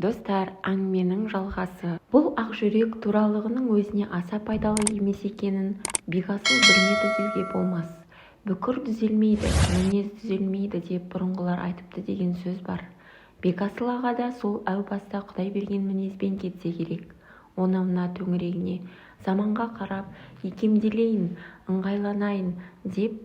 Достар, әңгіменің жалғасы. Бұл ақжүрек туралығының өзіне аса пайдалы емес екенін Бекасыл білмеді деуге болмас. Бүкір түзелмейді, мінез түзелмейді деп бұрынғылар айтыпты деген сөз бар. Бекасыл аға да сол әу баста құдай берген мінезбен кетсе керек. Оны мына төңірегіне, заманға қарап икемделейін, ыңғайланайын деп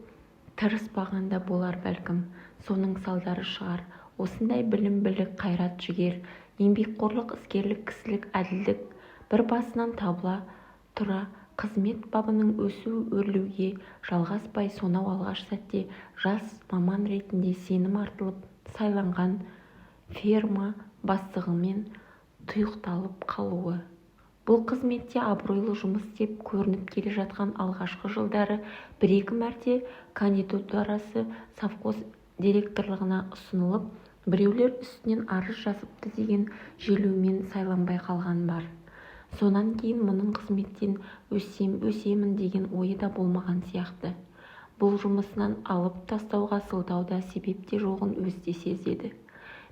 тырыспаған да болар. Бәлкім, соның салдары шығар, осындай білім, білік, қайрат-жігер, еңбекқорлық, іскерлік, кісілік әділдік бір басынан табыла тұра қызмет бабының өсу-өрлеуге жалғаспай, сонау алғаш сәтте жас маман ретінде сенім артылып сайланған ферма бастығымен тұйықталып қалуы. Бұл қызметте абыройлы жұмыс істеп, көрініп келе жатқан алғашқы жылдары бір-екі мәрте кандидатурасы совхоз директорлығына ұсынылып, біреулер үстінен арыз жазыпты деген желеумен сайланбай қалғаны бар. Сонан кейін мұның қызметтен өссем, өсемін деген ойы да болмаған сияқты. Бұл жұмысынан алып тастауға сылтау да, себеп те жоғын өзі де сезеді.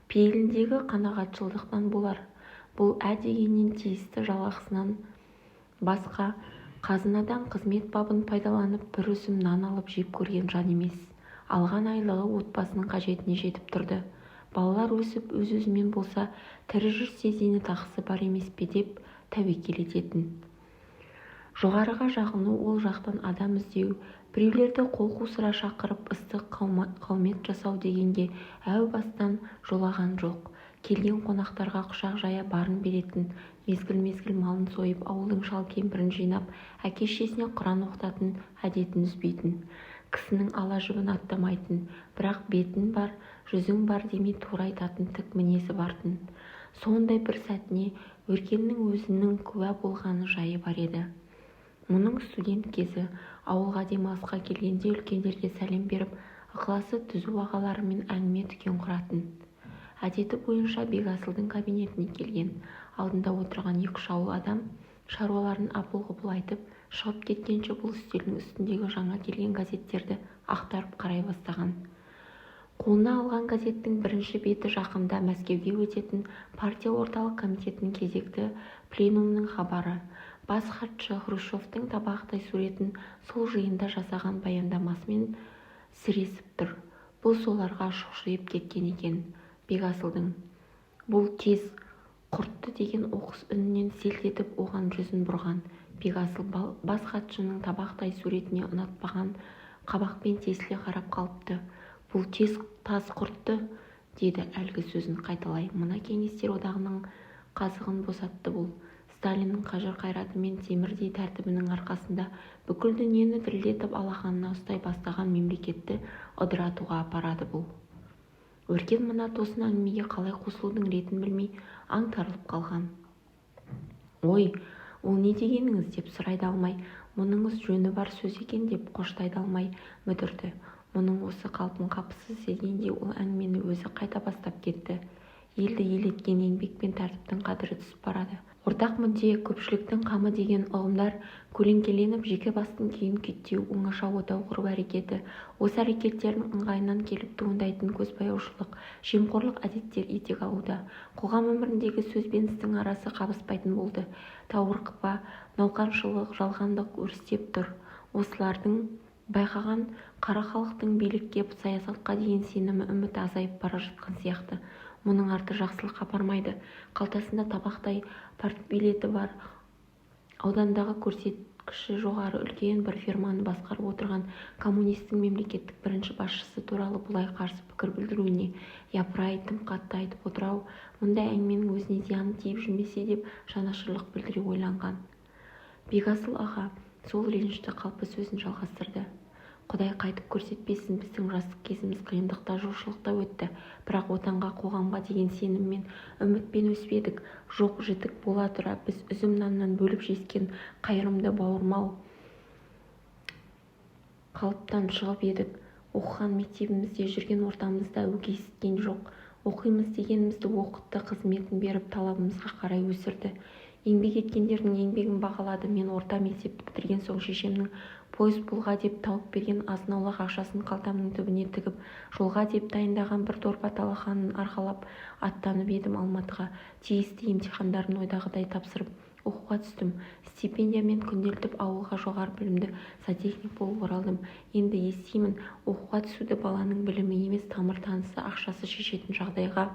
Пейіліндегі қанағатшылдықтан болар, бұл ә дегеннен тиісті жалақысынан басқа қазынадан қызмет бабын пайдаланып бір үзім нан алып жеп көрген жан емес. Алған айлығы отбасының қажетіне жетіп тұрды. Балалар өсіп, өз-өзімен болса, тірі жүрсе, зейнетақысы бар емес пе деп тәуекел ететін. Жоғарыға жағыну, ол жақтан адам іздеу, біреулерді қол қусыра шақырып, ыстық қаумет жасау дегенге әу бастан жолаған жоқ. Келген қонақтарға құшақ жая барын беретін, мезгіл-мезгіл малын сойып, ауылдың шал-кемпірін жинап, әке-шешесіне құран оқытатын әдетін үзбейтін. Кісінің ала жібін аттамайтын, бірақ бетің бар, жүзің бар демей тура айтатын тік мінезі бар-тын. Сондай бір сәтіне Өркеннің өзінің куә болған жайы бар еді. Мұның студент кезі. Ауылға демалысқа келгенде үлкендерге сәлем беріп, ықыласы түзу ағаларымен әңгіме-дүкен құратын. Әдеті бойынша Бекасылдың кабинетіне келген. Алдында отырған екі-үш ауыл адам шаруаларын апыл-ғұпыл айтып шығып кеткенше, бұл үстелдің үстіндегі жаңа келген газеттерді ақтарып қарай бастаған. Қолына алған газеттің бірінші беті жақында Мәскеуде өтетін партия орталық комитетінің кезекті пленумының хабары. Бас хатшы Хрущевтің табақтай суретін сол жиында жасаған баяндамасымен сіресіп тұр. Бұл соларға шұқшиып кеткен екен. Бекасылдың «Бұл тез құртты» деген оқыс үнінен селт етіп оған жүзін бұрған. Бекасыл бас хатшының табақтай суретіне ұнатпаған қабақпен тесіле қарап қалыпты. «Бұл тез таз құртты», — деді әлгі сөзін қайталай. «Мына Кеңестер Одағының қазығын босатты бұл. Сталиннің қажыр-қайраты мен темірдей тәртібінің арқасында бүкіл дүниені дірілдетіп алақанына ұстай бастаған мемлекетті ыдыратуға апарады бұл». Өркен мына тосын әңгімеге қалай қосылудың ретін білмей аңтарылып қалған. «Ой, ол не дегеніңіз?» — деп сұрай да алмай, «Мұныңыз жөні бар сөз екен» деп қоштай да алмай мүдірді. Мұның осы қалпын қапысыз сезгендей, ол әңгімені өзі қайта бастап кетті: «Елді ел еткен еңбек пен тәртіптің қадірі түсіп барады. Ортақ мүдде, көпшіліктің қамы деген ұғымдар көлеңкеленіп, жеке бастың күйін күйттеу, оңаша отау құру әрекеті, осы әрекеттердің ыңғайынан келіп туындайтын көзбояушылық, жемқорлық әдеттер етек алуда. Қоғам өміріндегі сөз бен істің арасы қабыспайтын болды. Даурықпа, науқаншылдық, жалғандық өрістеп тұр. Осылардың байқаған қара халықтың билікке, саясатқа деген сенімі, үміті азайып бара жатқан сияқты. Мұның арты жақсылыққа апармайды». Қалтасында табақтай партбилеті бар, аудандағы көрсеткіші жоғары үлкен бір ферманы басқарып отырған коммунистің мемлекеттің бірінші басшысы туралы бұлай қарсы пікір білдіруіне, «Япырай, тым қатты айтып отыр-ау, мұндай әңгіменің өзіне зияны тиіп жүрмесе» деп жанашырлық білдіре ойланған. Бекасыл аға сол ренішті қалпы сөзін жалғастырды: «Құдай қайтып көрсетпесін, біздің жастық кезіміз қиындықта, жоқшылықта өтті. Бірақ отанға, қоғамға деген сеніммен, үмітпен өспедік. Жоқ-жітік бола тұра, біз үзім наннан бөліп жескен қайырымды, бауырмал қалыптан шығып едік. Оқыған мектебіміз де, жүрген ортамыз да өгейсіткен жоқ. Оқимыз дегенімізді оқытты, қызметін беріп, талабымызға қарай өсірді. Еңбек еткендердің еңбегін бағалады. Мен орта мектепті бітірген соң шешемнің пойыз пұлға деп тауып берген азын-аулақ ақшасын қалтамның түбіне тігіп, жолға деп дайындаған бір дорба талақанын арқалап аттанып едім Алматыға. Тиісті емтихандарын ойдағыдай тапсырып, оқуға түстім. Стипендиямен күнделтіп, ауылға жоғары білімді сантехник болып оралдым. Енді естимін, оқуға түсуді баланың білімі емес, тамыр-танысы, ақшасы шешетін жағдайға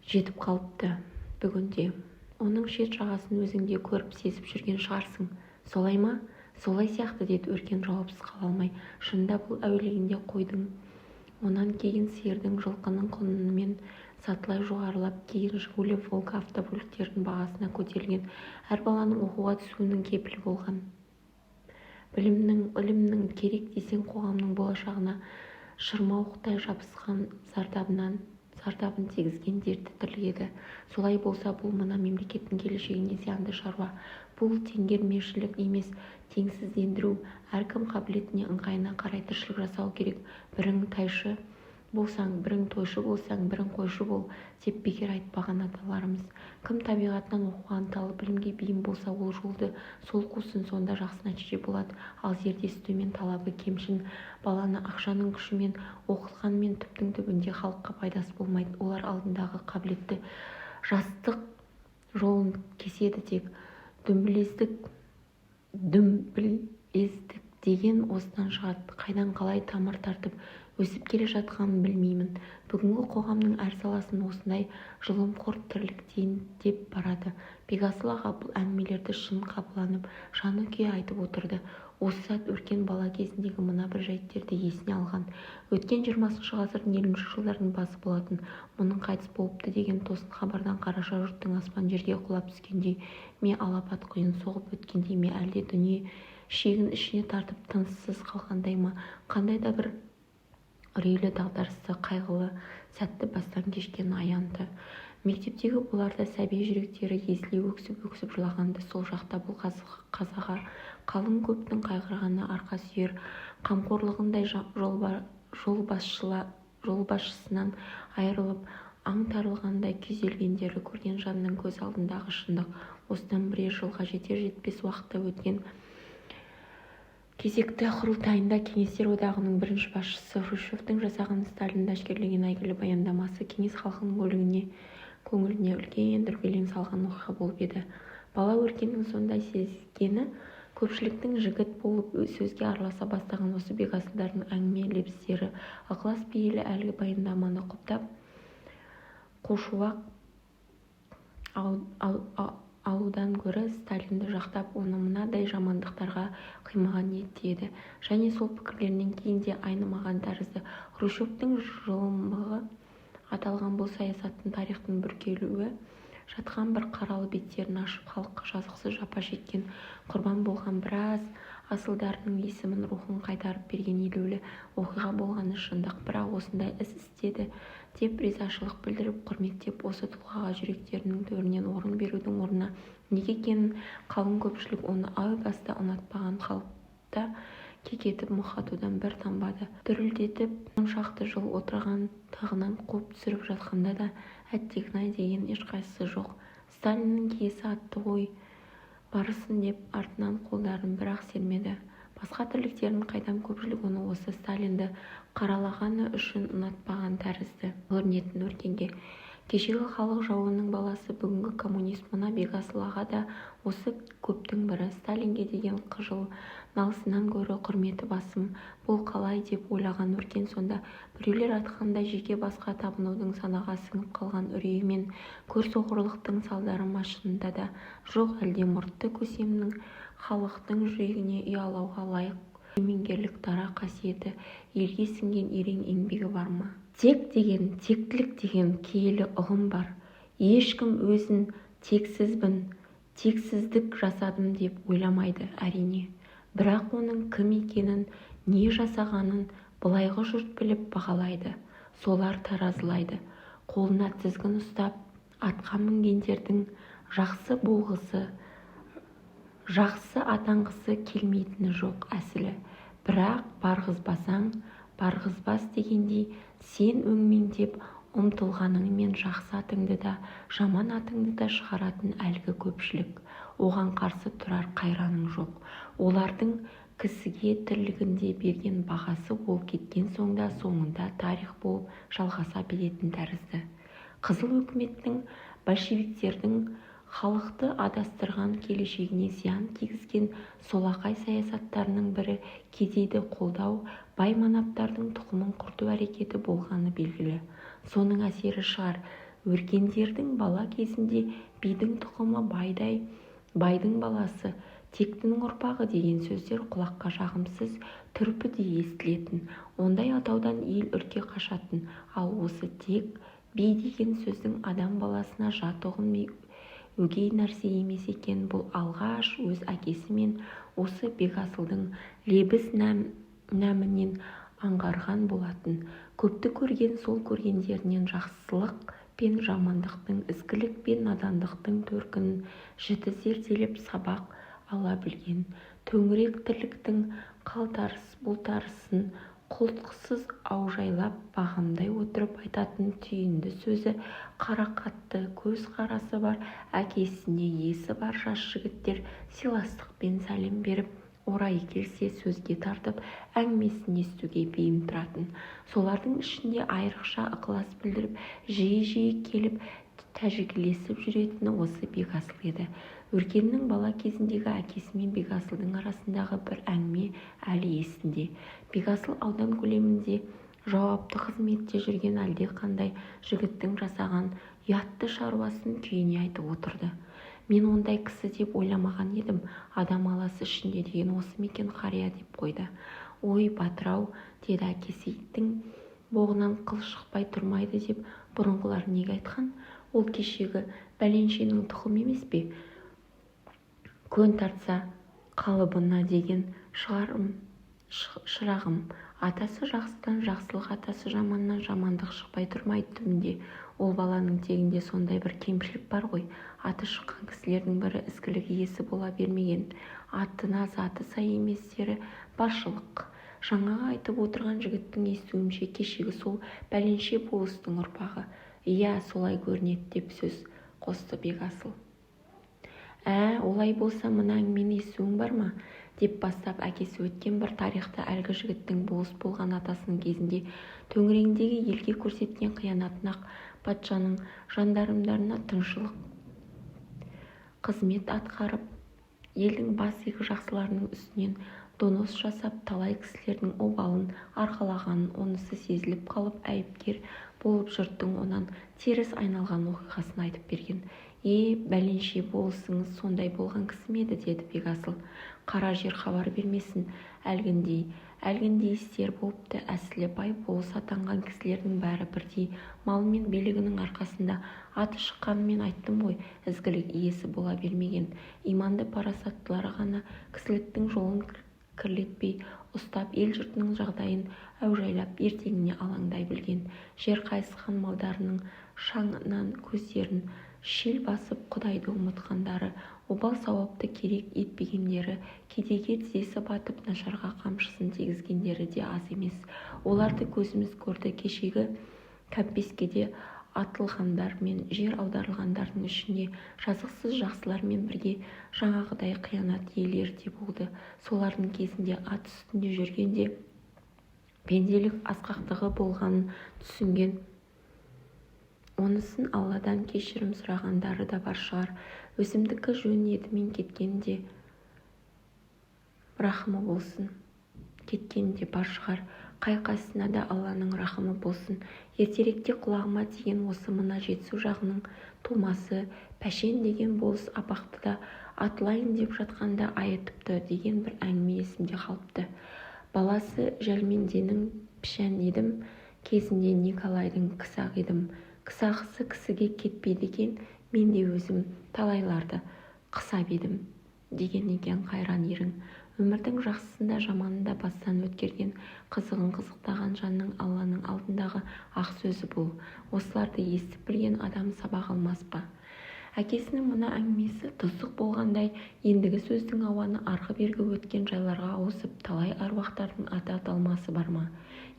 жетіп қалыпты бүгінде. Оның шет жағасын өзің де көріп, сезіп жүрген шығарсың. Солай ма? Солай сияқты, деді Өркен жауапсыз қала алмай. Шынында бұл әуелгіде қойдың, онан кейін сиырдың, жылқының құнымен сатылай жоғарылап, кейін Жигули, Волга автокөліктерінің бағасына көтерілген, әр баланың оқуға түсуінің кепілі болған білімнің, ілімнің, керек десең қоғамның болашағына шырмауықтай жабысқан зардабын тигізген дертті тірлік еді. Солай болса, бұл мына мемлекеттің келешегіне зиянды шаруа. Бұл теңгермешілік емес, теңсіздендіру. Әркім қабілетіне, ыңғайына қарай тіршілік жасауы керек. Бірің тайшы болсаң, бірің тойшы болсаң, бірің қойшы бол деп бекер айтпаған аталарымыз. Кім табиғатынан оқуға ынталы, білімге бейім болса, ол жолды сол қусын, сонда жақсы нәтиже болады. Ал зердесі төмен, талабы кемшін баланы ақшаның күшімен оқытқанмен түптің түбінде халыққа пайдасы болмайды. Олар алдындағы қабілетті жастық жолын кеседі тек. Дүмбілездік деген осыдан шығады. Қайдан қалай тамыр тартып өсіп келе жатқанын білмеймін, бүгінгі қоғамның әр саласын осындай жылымқор тірлік дендеп барады. Бекасыл аға бұл әңгімелерді шын қапаланып, жаны күйе айтып отырды. Осы сәт Өркен бала кезіндегі мына бір жәйттерді есіне алған. Өткен 20-ғасырдың 50 жылдардың басы болатын. Мұның қайтыс болыпты деген тосын хабардан қараша жұрттың аспан жерге құлап түскендей ме, алапат құйын соғып өткендей ме, әлде дүние шегін ішіне тартып тыныссыз қалғандай ма, қандай да бір үрейлі дағдарысты, қайғылы сәтті бастан кешкені аянды. Мектептегі бұларда сәби жүректері езіле өксіп-өксіп жылағанды, сол шақта бұл қазаға қалың көптің қайғырғаны арқа сүйер қамқорлығындай жолбасшысынан айырылып, аңтарылғандай күйзелгендері көрген жанның көз алдындағы шындық. Осыдан бірер жылға жетер-жетпес уақытта өткен кезекті құрылтайында Кеңестер Одағының бірінші басшысы Хрущевтің жасаған Сталинді әшкерелеген әйгілі баяндамасы кеңес халқының көңіліне үлкен дүрбелең салған оқиға болып еді. Бала Өркеннің сонда сезгені, көпшіліктің жігіт болып сөзге араласа бастаған осы Бекасылдардың әңгіме лебіздері, ықылас-пейілі әлгі баяндаманы құптап қошуақ алудан гөрі Сталинді жақтап, оны мынадай жамандықтарға қимаған ниетте еді. Және сол пікірлерінен кейін де айнымаған тәрізді. Хрущевтің жылымығы аталған бұл саясаттың тарихтың бүркелеулі жатқан бір қаралы беттерін ашып, халыққа жазықсыз жапа шеккен, құрбан болған біраз асылдарының есімін, рухын қайтарып берген елеулі оқиға болғаны шындық. Бірақ осындай іс істеді деп ризашылық білдіріп, құрметтеп, осы тұлғаға жүректерінің төрінен орын берудің орнына, неге екенін қалың көпшілік оны әу баста ұнатпаған қалыпта кекетіп, мұқатудан бір танбады. Дүрілдетіп он шақты жыл отырған тағынан қуып түсіріп жатқанда да әттеген-ай деген ешқайсысы жоқ. Сталиннің киесі атты ғой, барсын деп артынан қолдарын бір-ақ сермеді. Басқа тірліктерін қайдам, көпшілік оны осы Сталинді қаралағаны үшін ұнатпаған тәрізді көрінетін Өркенге. Кешегі халық жауының баласы, бүгінгі коммунист мына Бекасыл аға да осы көптің бірі. Сталинге деген қыжыл-налысынан гөрі құрметі басым. Бұл қалай деп ойлаған Өркен сонда. Біреулер айтқандай жеке басқа табынудың санаға сіңіп қалған үрейі мен көрсоқырлықтың салдары ма шынында да? Жоқ әлде мұртты көсемнің халықтың жүрегіне ұялауға лайық кемеңгерлік дара қасиеті, елге сіңген ерен еңбегі бар ма? Тек деген, тектілік деген киелі ұғым бар. Ешкім өзін тексізбін, тексіздік жасадым деп ойламайды, әрине. Бірақ оның кім екенін, не жасағанын былайғы жұрт біліп бағалайды, солар таразылайды. Қолына тізгін ұстап, атқа мінгендердің жақсы болғысы, жақсы атанғысы келмейтіні жоқ әсілі. Бірақ барғызбасаң, барғызбас дегендей, сен өңмеңдеп Ұмтылғаныңмен жақсы атыңды да, жаман атыңды да шығаратын әлгі көпшілік. Оған қарсы тұрар қайраның жоқ. Олардың кісіге тірлігінде берген бағасы ол кеткен соң да соңында тарих болып жалғаса беретін тәрізді. Қызыл өкіметтің, большевиктердің халықты адастырған, келешегіне зиян тигізген солақай саясаттарының бірі кедейді қолдау, бай-манаптардың тұқымын құрту әрекеті болғаны белгілі. Соның әсері шығар, Өркендердің бала кезінде бидің тұқымы, байдың баласы, тектінің ұрпағы деген сөздер құлаққа жағымсыз түрпідей естілетін. Ондай атаудан ел үрке қашатын. Ал осы тек, би деген сөздің адам баласына жат ұғым, өгей нәрсе емес екенін бұл алғаш өз әкесі мен осы Бекасылдың лебіз нәрімінен аңғарған болатын. Көпті көрген, сол көргендерінен жақсылық пен жамандықтың, ізгілік пен надандықтың төркінін жіті зерделеп сабақ ала білген, төңірек тірліктің қалтарыс-бұлтарысын қылтықсыз аужайлап бағамдай отырып айтатын түйінді сөзі қарақатты көз қарасы бар әкесіне есі бар жас жігіттер сыйластықпен сәлем беріп, орайы келсе сөзге тартып, әңгімесін естуге бейім тұратын. Солардың ішінде айрықша ықылас білдіріп, жиі-жиі келіп тәжікелесіп жүретіні осы Бекасыл еді. Өркеннің бала кезіндегі әкесі мен Бекасылдың арасындағы бір әңгіме әлі есінде. Бекасыл аудан көлемінде жауапты қызметте жүрген әлдеқандай жігіттің жасаған ұятты шаруасын күйіне айтып отырды. Мен ондай кісі деп ойламаған едім, адам баласы ішінде деген осы ма екен, қария, деп қойды. Ой, батыр-ау, деді әкесі, иттің боғынан қыл шықпай тұрмайды деп бұрынғылар неге айтқан? Ол кешегі бәленшенің тұқымы емес пе? Көн тартса қалыбына деген шығар, шырағым. Атасы жақсыдан жақсылық, атасы жаманнан жамандық шықпай тұрмайды түбінде. Ол баланың тегінде сондай бір кемшілік бар ғой. Аты шыққан кісілердің бірі ізгілік иесі бола бермеген. Атына заты сай еместері баршылық. Жаңағы айтып отырған жігіттің естуімше, кешегі сол бәленше болыстың ұрпағы. Иә, солай көрінеді, деп сөз қосты Бекасыл. Ә, олай болса, мына әңгімені естуің бар ма? Деп бастап әкесі өткен бір тарихты, әлгі жігіттің болыс болған атасының кезінде төңірегіндегі елге көрсеткен қиянатын, ақ патшаның жандармдарына тыңшылық қызмет атқарып, елдің бас игі жақсыларының үстінен донос жасап, талай кісілердің обалын арқалағанын, онысы сезіліп қалып, айыпкер болып, жұрттың онан теріс айналған оқиғасын айтып берген. Е, бәленше болысыңыз сондай болған кісі ме еді? Деді Бекасыл. Қара жер хабар бермесін, әлгіндей, әлгіндей істер болыпты. Әсілі бай, болыс атанған кісілердің бәрі бірдей малы мен билігінің арқасында аты шыққанымен, айттым ғой, ізгілік иесі бола бермеген. Иманды, парасаттылары ғана кісіліктің жолын кірлетпей ұстап, ел-жұртының жағдайын әужайлап, ертеңіне алаңдай білген. Жер қайысқан малдарының шаңынан көздерін шел басып, құдайды ұмытқандары, обал-сауапты керек етпегендері, кедейге тізесі батып, нашарға қамшысын тигізгендері де аз емес. Оларды көзіміз көрді. Кешегі кәмпескеде атылғандар мен жер аударылғандардың ішінде жазықсыз жақсылармен бірге жаңағыдай қиянат иелері де болды. Солардың кезінде ат үстінде жүргенде пенделік асқақтығы болғанын түсінген, онысын Алладан кешірім сұрағандары да бар шығар. Өзімдікі жөн еді, мен кеткенде рахымы болсын, кеткен де бар шығар. Қай-қайсысына да Алланың рахымы болсын. Ертеректе құлағыма тиген осы мына Жетісу жағының тумасы Пәшен деген болыс абақтыда атылайын деп жатқанда айытыпты деген бір әңгіме есімде қалыпты. Баласы Жәлменденің пішен едім, кезінде Николайдың қысақ едім. Қысағысы кісіге кетпейді екен, мен де өзім талайларды қысап едім, деген екен қайран ерің. Өмірдің жақсысын да, жаманын да бастан өткерген, қызығын қызықтаған жанның Алланың алдындағы ақ сөзі бұл. Осыларды естіп білген адам сабақ алмас па? Әкесінің мына әңгімесі тұздық болғандай, ендігі сөздің ауаны арғы-бергі өткен жайларға ауысып, талай аруақтардың аты аталмасы бар ма?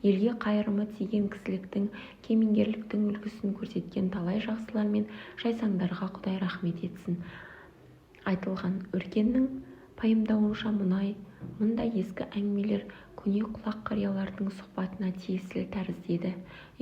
Елге қайырымы тиген, кісіліктің, кемеңгерліктің үлгісін көрсеткен талай жақсылар мен жайсаңдарға құдай рақмет етсін айтылған. Өркеннің пайымдауынша, мұндай ескі әңгімелер көне құлақ қариялардың сұхбатына тиесілі тәрізді еді.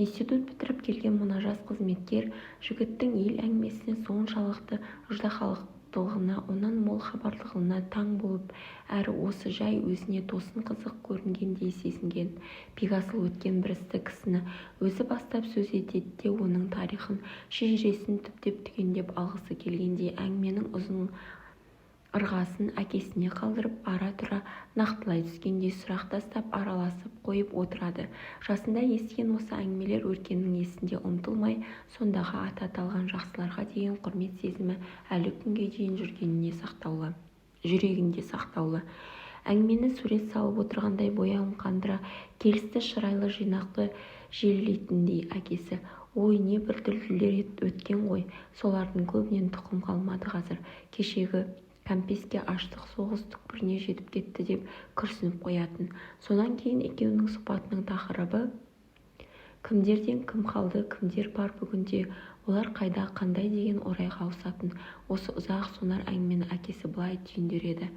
Институт бітіріп келген мына жас қызметкер жігіттің ел әңгімесіне соншалықты ыждаһаттылығына, онан мол хабарлылығына таң болып, әрі осы жай өзіне тосын қызық көрінгендей сезінген. Бекасыл өткен бір істі, кісіні өзі бастап сөз етеді де, оның тарихын, шежіресін түптеп түгендеп алғысы келгендей, әңгіменің ұзын ырғасын әкесіне қалдырып, ара-тұра нақтылай түскендей сұрақ тастап, араласып қойып отырады. Жасында естіген осы әңгімелер Өркеннің есінде ұмытылмай, сондағы аты аталған жақсыларға деген құрмет сезімі әлі күнге дейін жүрегінде сақтаулы. Әңгімені сурет салып отырғандай бояуын қандыра, келісті, шырайлы, жинақы желілейтіндей әкесі: «Ой, не бір дүлдүлдер өткен ғой, солардың көбінен тұқым қалмады қазір. Кешегі кәмпеске, аштық, соғыс түкпіріне жетіп кетті», – деп күрсініп қоятын. Сонан кейін екеуінің сұхбатының тақырыбы кімдерден кім қалды, кімдер бар бүгінде, олар қайда, қандай деген орайға ауысатын. Осы ұзақ сонар әңгімені әкесі былай түйіндер еді: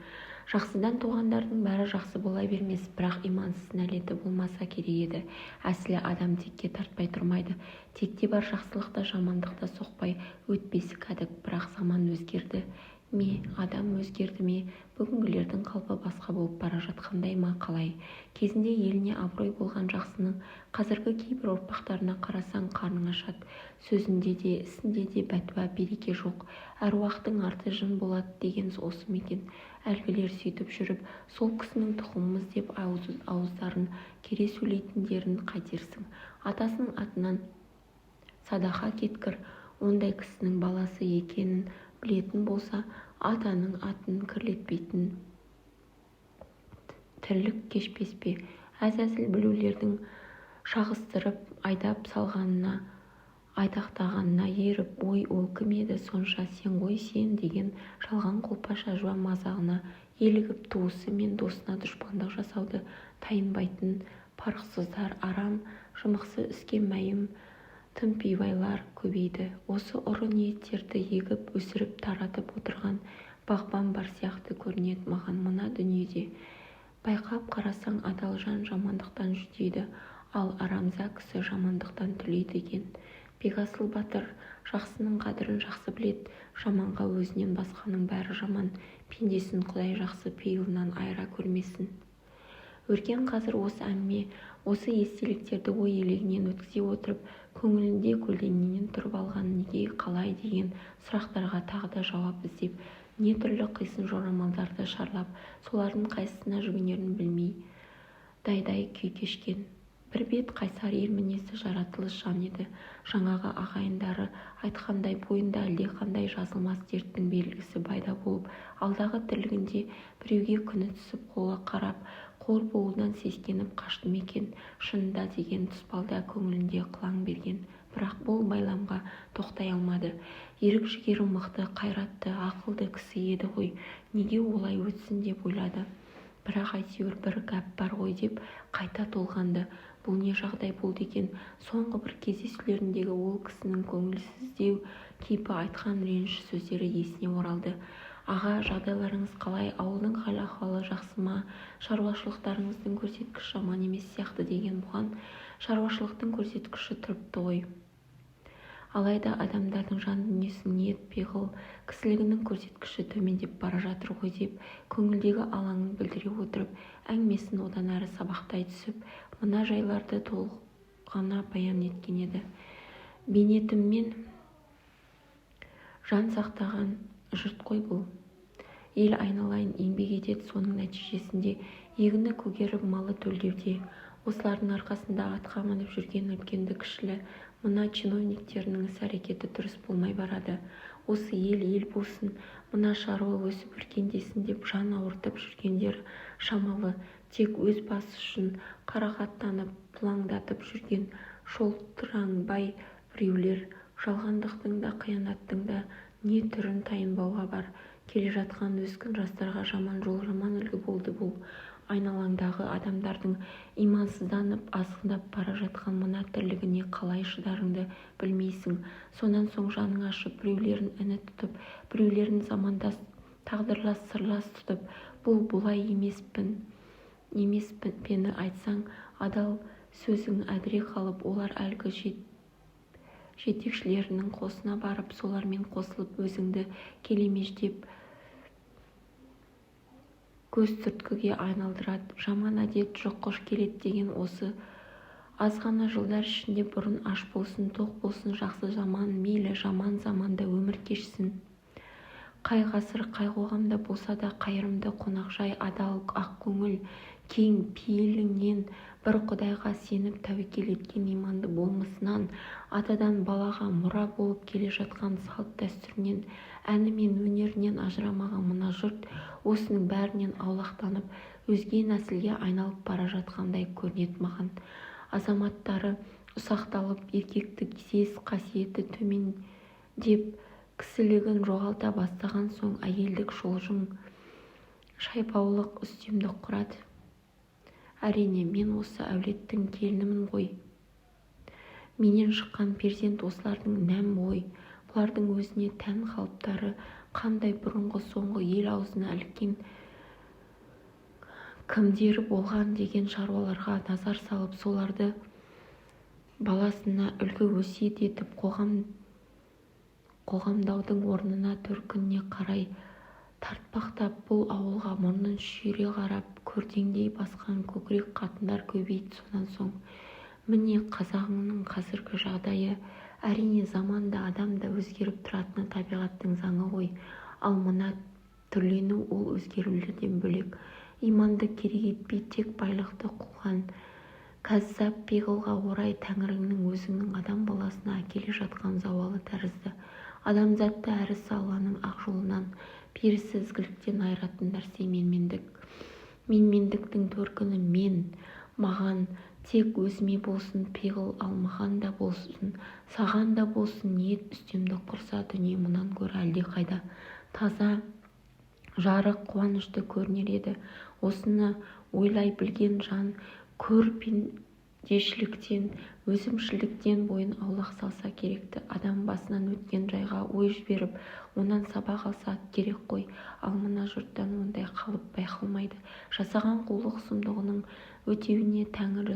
«Жақсыдан туғандардың бәрі жақсы бола бермес, бірақ имансыз нәлеті болмаса керек еді. Әсілі, адам текке тартпай тұрмайды. Текте бар жақсылық та, жамандық та соқпай өтпесі кәдік. Бірақ заман өзгерді ме, адам өзгерді ме, бүгінгілердің қалпы басқа болып бара жатқандай ма, қалай? Кезінде еліне абырой болған жақсының қазіргі кейбір ұрпақтарына қарасаң, қарның ашады. Сөзінде де, ісінде де бәтуа, береке жоқ. Әруақтың арты жын болады деген осы ма екен? Әлгілер сөйтіп жүріп, сол кісінің тұқымымыз деп ауыздарын кере сөйлейтіндерін қайтерсің? Атасының атынан садақа кеткір ондай кісінің баласы екенін білетін болса, атаның атын кірлетпейтін тірлік кешпес пе? Әзәзіл біреулердің шағыстырып айдап салғанына, айтақтағанына еріп, ой, ол кім еді сонша, сен ғой сен деген жалған қолпаш, әжуа мазағына елігіп, туысы мен досына дұшпандық жасауды тайынбайтын парықсыздар, арам, жымықсы іске мәйім тымпибайлар көбейді. Осы ұры ниеттерді егіп, өсіріп, таратып отырған бағбан бар сияқты көрінеді маған мына дүниеде. Байқап қарасаң, адал жан жамандықтан жүдейді, ал арамза кісі жамандықтан түлейді екен. Бекасыл батыр жақсының қадірін жақсы біледі. Жаманға өзінен басқаның бәрі жаман. Пендесін құдай жақсы пейілінен айыра көрмесін». Өркен қазір осы әңгіме, осы естеліктерді ой елегінен өткізе отырып, көңілінде көлденеңнен тұрып алған неге, қалай деген сұрақтарға тағы да жауап іздеп, не түрлі қисын жорамалдарды шарлап, солардың қайсысына жүгінерін білмей дайдай күй кешкен. Бір бет қайсар, ер мінезді жаратылыс жан еді. Жаңағы ағайындары айтқандай, бойында әлдеқандай жазылмас дерттің белгісі пайда болып, алдағы тірлігінде біреуге күні түсіп, қолы қарап, қор болудан сескеніп қашты ма екен шынында деген тұспал да көңілінде қылаң берген. Бірақ бұл байламға тоқтай алмады. Ерік-жігері мықты, қайратты, ақылды кісі еді ғой, неге олай өтсін деп ойлады. Бірақ әйтеуір бір гәп бар ғой деп қайта толғанды. Бұл не жағдай болды екен? Соңғы бір кездесулеріндегі ол кісінің көңілсіздеу кейпі, айтқан ренішті сөздері есіне оралды. «Аға, жағдайларыңыз қалай, ауылдың хал-ахуалы жақсы ма? Шаруашылықтарыңыздың көрсеткіші жаман емес сияқты», – деген. Бұған «Шаруашылықтың көрсеткіші тұрыпты ғой, алайда адамдардың жан дүниесінің, ниет пиғыл, кісілігінің көрсеткіші төмендеп бара жатыр ғой», – деп көңілдегі алаңын білдіре отырып, әңгімесін одан әрі сабақтай түсіп, мына жайларды толғана баян еткен еді: «Бейнетімен жан сақтаған жұрт қой бұл ел, айналайын. Еңбек етеді, соның нәтижесінде егіні көгеріп, малы төлдеуде. Осылардың арқасында атқа мініп жүрген үлкенді-кішілі мына чиновниктерінің іс-әрекеті дұрыс болмай барады. Осы ел ел болсын, мына шаруа өсіп өркендесін деп жан ауыртып жүргендері шамалы, тек өз басы үшін қарақаттанып, пылаңдатып жүрген шолтыраңбай біреулер Жалғандықтың да, қиянаттың да не түрін тайынбауға бар. Келе жатқан өскін жастарға жаман жол, жаман үлгі болды бұл. Айналаңдағы адамдардың имансызданып, азғындап бара жатқан мына тірлігіне қалай шыдарыңды білмейсің. Сонан соң жаның ашып, біреулерін іні тұтып, біреулерін замандас, тағдырлас, сырлас тұтып, бұл бұлай емес пені айтсаң, адал сөзің әдіре қалып, олар әлгі жетекшілерінің қосына барып, солармен қосылып, өзіңді келемеждеп, көзтүрткіге айналдырады. Жаман әдет жұққыш келеді деген осы. Аз ғана жылдар ішінде бұрын аш болсын, тоқ болсын, жақсы-жаман, мейлі жаман заманда өмір кешсін, қай ғасыр, қай қоғамда болса да қайырымды, қонақжай, адал, ақкөңіл, кең пейілінен, бір құдайға сеніп тәуекел еткен иманды болмысынан, атадан балаға мұра болып келе жатқан салт-дәстүрінен, әні мен өнерінен ажырамаған мына жұрт осының бәрінен аулақтанып, өзге нәсілге айналып бара жатқандай көрінеді маған. Азаматтары ұсақталып, еркектік сес қасиеті төмендеп, кісілігін жоғалта бастаған соң әйелдік шолжың, шайпаулық үстемдік құрады. Әрине, мен осы әулеттің келінімін ғой. Менен шыққан перзент осылардың нәм ғой. Бұлардың өзіне тән қалыптары қандай, бұрынғы-соңғы ел аузына іліккен кімдері болған деген шаруаларға назар салып, соларды баласына үлгі өсиет етіп қоғамдаудың орнына төркініне қарай тартпақтап, бұл ауылға мұрнын шүйіре қарап, көрдеңдей басқан көкірек қатындар көбейді сонан соң. Міне, қазағыңның қазіргі жағдайы. Әрине, заман да, адам да өзгеріп тұратыны табиғаттың заңы ғой. Ал мына түрлену ол өзгерулерден бөлек. Иманды керек етпей, тек байлықты қуған кәззап пиғылға орай тәңірінің өзінің адам баласына әкеле жатқан зауалы тәрізді. Адамзатты әрісі Алланың ақ жолынан, берісі ізгіліктен айыратын нәрсе менмендік. Менмендіктің төркіні мен, маған, тек өзіме болсын пиғыл, ал маған да болсын, саған да болсын ниет үстемдік құрса, дүние мұнан гөрі әлдеқайда таза, жарық, қуанышты көрінер еді. Осыны ойлай білген жан көр пендешіліктен, өзімшілдіктен бойын аулақ салса керек-ті. Адам басынан өткен жайға ой жіберіп, онан сабақ алса керек қой. Ал мына жұрттан ондай қалып байқалмайды. Жасаған қулық-сұмдығының өтеуіне тәңірі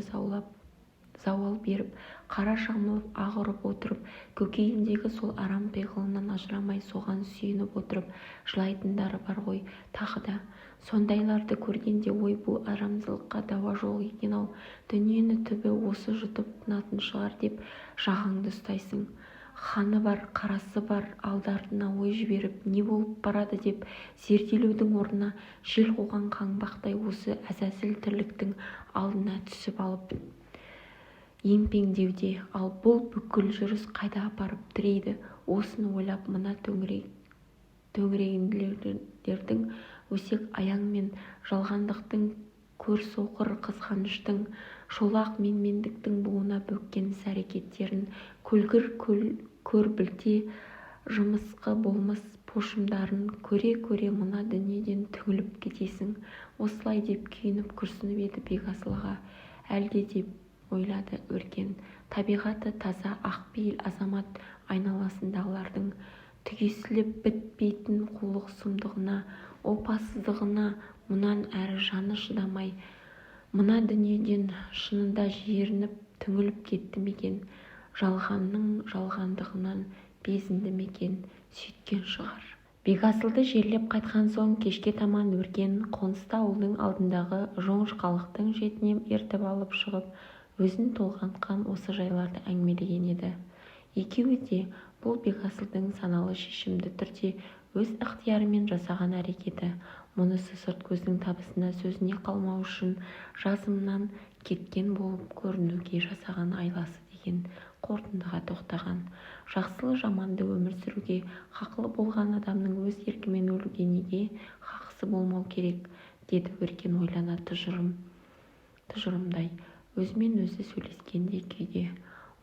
зауал беріп, қара жамылып, ақ ұрып отырып, көкейіндегі сол арам пиғылынан ажырамай, соған сүйеніп отырып жылайтындары бар ғой тағы да. Сондайларды көргенде, ой, бұл арамзалыққа дауа жоқ екен-ау, дүниені түбі осы жұтып тынатын шығар деп жағаңды ұстайсың. Ханы бар, қарасы бар, алды-артына ой жіберіп, не болып барады деп зерделеудің орнына жел қуған қаңбақтай осы әзәзіл тірліктің алдына түсіп алып емпеңдеуде. Ал бұл бүкіл жүріс қайда апарып тірейді? Осыны ойлап, мына төңірегіндегілердің өсек-аяң мен жалғандықтың, көрсоқыр қызғаныштың, шолақ менмендіктің буына бөккен іс-әрекеттерін, көлгір көрбілте жымысқы болмыс пошымдарын көре-көре мына дүниеден түңіліп кетесің. Осылай деп күйініп күрсініп еді Бекасыл аға. Әлде деп ойлады Өркен, табиғаты таза, ақ пейіл азамат айналасындағылардың түгесіліп бітпейтін қулық-сұмдығына, опасыздығына мұнан әрі жаны шыдамай, мына дүниеден шынында жерініп түңіліп кетті ме екен, жалғанның жалғандығынан безінді ме екен? Сөйткен шығар. Бекасылды жерлеп қайтқан соң кешке таман Өркен қонысты ауылдың алдындағы жоңышқалықтың шетіне ертіп алып шығып, өзін толғантқан осы жайларды әңгімелеген еді. Екеуі де бұл Бекасылдың саналы, шешімді түрде өз ықтиярымен жасаған әрекеті, мұнысы сырт көздің табысына, сөзіне қалмау үшін жазымнан кеткен болып көрінуге жасаған айласы деген қорытындыға тоқтаған. Жақсылы-жаманды өмір сүруге хақылы болған адамның өз еркімен өлуге неге хақысы болмау керек? Деді Өркен ойлана тұжырымдай, өзімен өзі сөйлескендей күйде.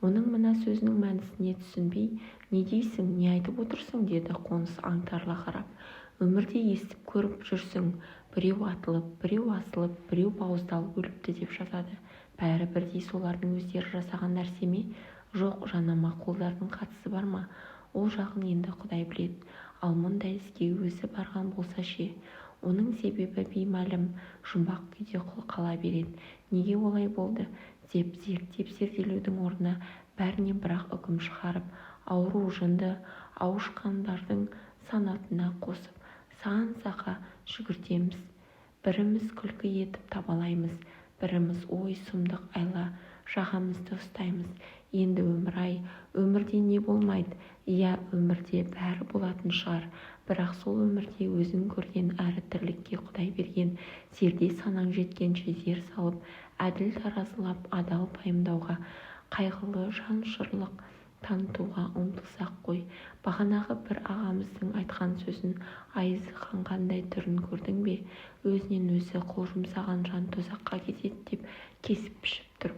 Оның мына сөзінің мәнісіне түсінбей, не дейсің, не айтып отырсың, деді Қоныс аңтарыла қарап. Өмірде естіп көріп жүрсің, біреу атылып, біреу асылып, біреу бауыздалып өліпті деп жатады. Бәрі бірдей солардың өздері жасаған нәрсе ме, жоқ жанама қолдардың қатысы бар ма, ол жағын енді құдай біледі. Ал мұндай іске өзі барған болса ше? Оның себебі беймәлім, жұмбақ күйде қала береді. Неге олай болды деп зерттеп зерделеудің орнына бәріне бір-ақ үкім шығарып, ауру, жынды, ауышқандардың санатына қосып сан-саққа жүгіртеміз. Біріміз күлкі етіп табалаймыз, біріміз ой, сұмдық айла жағамызды ұстаймыз. Енді өмір-ай, өмірде не болмайды? Иә, өмірде бәрі болатын шығар. Бірақ сол өмірде өзің көрген әрі тірлікке құдай берген зерде-санаң жеткенше зер салып, әділ таразылап, адал пайымдауға, қайғылы жанұшырлық танытуға ұмтылсақ қой. Бағанағы бір ағамыздың айтқан сөзін айызы қанғандай түрін көрдің бе? Өзінен өзі қол жұмсаған жан тозаққа кетеді деп кесіп-пішіп тұр.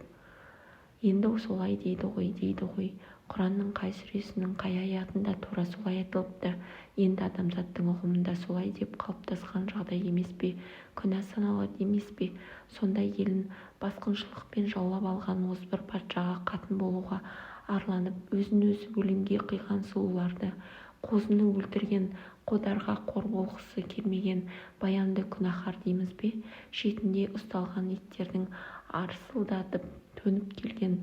Енді солай дейді ғой, дейді ғой. Құранның қай сүресінің қай аятында тура солай айтылыпты? Енді адамзаттың ұғымында солай деп қалыптасқан жағдай емес пе? Күнә саналады емес пе? Сонда елін басқыншылықпен жаулап алған озбыр патшаға қатын болуға арланып, өзін-өзі өлімге қиған сұлуларды, қозыны өлтірген Қодарға қор болғысы келмеген Баянды күнәһар дейміз бе? Шетінде ұсталған иттердің арсылдатып төніп келген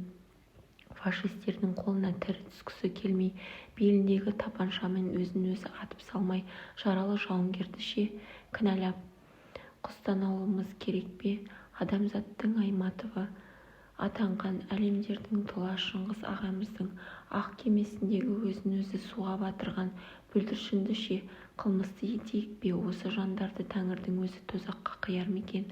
фашистердің қолына тірі түскісі келмей, беліндегі тапаншамен өзін-өзі атып салмай жаралы жауынгерді ше? Кінәлап құстаналауымыз керек пе? Адамзаттың Айтматовы атанған әлемдердің тұла Шыңғыс ағамыздың ақ кемесіндегі өзін-өзі суға батырған бүлдіршінді ше, қылмысты етейік пе? Осы жандарды тәңірдің өзі тозаққа қияр ма екен?